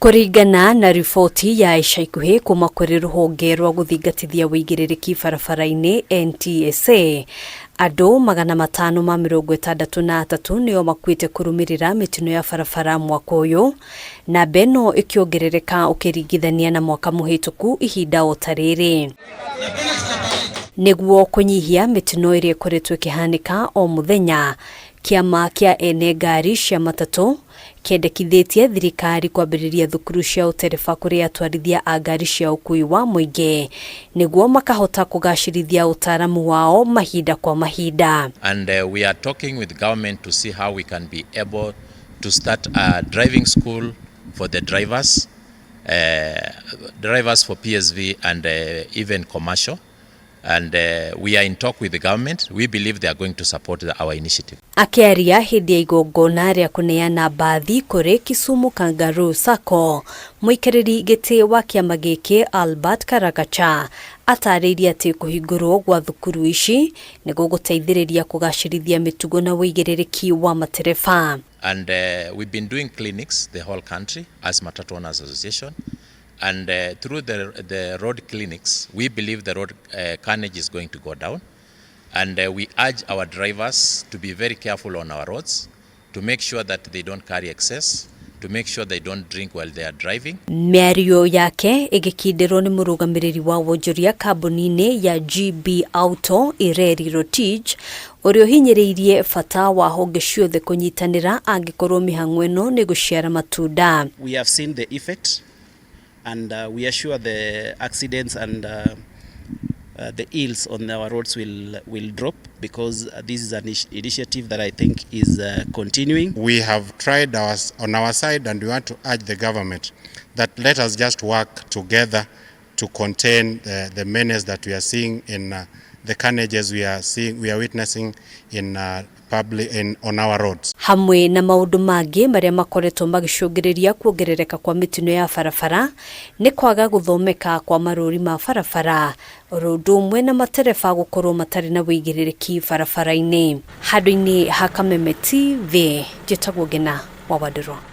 Kũringana na riboti ya ica ikuhĩ kuma kũrĩ rũhonge rwa gũthingatithia ũigĩrĩrĩki barabara-inĩ NTSA, andũ 563 nĩo makuĩte kũrũmĩrĩra mĩtino ya barabara mwaka ũyũ, namba ĩno ĩkĩongerereka ũkĩringithania na mwaka mũhĩtũku ihinda o ta rĩrĩ. Nĩguo kũnyihia mĩtino ĩrĩa ĩkoretwo ĩkĩhanĩka o mũthenya, kĩama kĩa ene ngari cia matatũ kĩendekithĩtie thirikari kwambĩrĩria thukuru cia ũtereba kũrĩ atwarithia a ngari cia ũkuui wa mũingĩ nĩguo makahota kũgacĩrithia ũtaaramu wao mahinda kwa mahinda. And we are talking with government to see how we can be able to start a driving school for the drivers, drivers for PSV and even commercial. And we are in talk with the government. We believe they are going to support our initiative. Akĩaria hĩndĩ ya igongona rĩa kũneana mbathi kũrĩ Kisumu Kangaroo Sacco, mũikarĩri gĩtĩ wa kĩama gĩkĩ Albert Karakacha atarĩirie atĩ kũhingũrwo gwa thukuru ici nĩ gũgũteithĩrĩria kũgacĩrithia mĩtugo na ũigĩrĩrĩki wa matereba. And we've been doing clinics the whole country as Matatu Owners Association. And through the road clinics, we believe the road carnage is going to go down. And we urge our drivers to be very careful on our roads, to make sure that they don't carry excess, to make sure they don't drink while they are driving. Mĩario yake ĩgĩkindĩrwo nĩ mũrũgamĩrĩri wa wonjoria kambuni-inĩ ya GB Auto Ireri Rotich, ũrĩa ũhinyĩrĩirie bata wa honge ciothe kũnyitanĩra angĩkorwo mĩhang'o ĩno nĩ gũciara matunda. We have seen the effect and we are sure the accidents and the ills on our roads will drop because this is an initiative that I think is continuing. We have tried on our side, and we want to urge the government that let us just work together to contain the menace that we are seeing in the carnages we are seeing, we are witnessing in public in on our roads. Hamwe na maũndũ mangĩ marĩa makoretwo magĩcũngĩrĩria kuongerereka kwa mĩtino ya barabara nĩ kwaga gũthomeka kwa marũri ma barabara, oro ũndũ ũmwe na matereba gũkorwo matarĩ na wĩigĩrĩrĩki barabara-inĩ. Handũ-inĩ ha Kameme TV, njĩtagwo Ngena wa Wanderwa.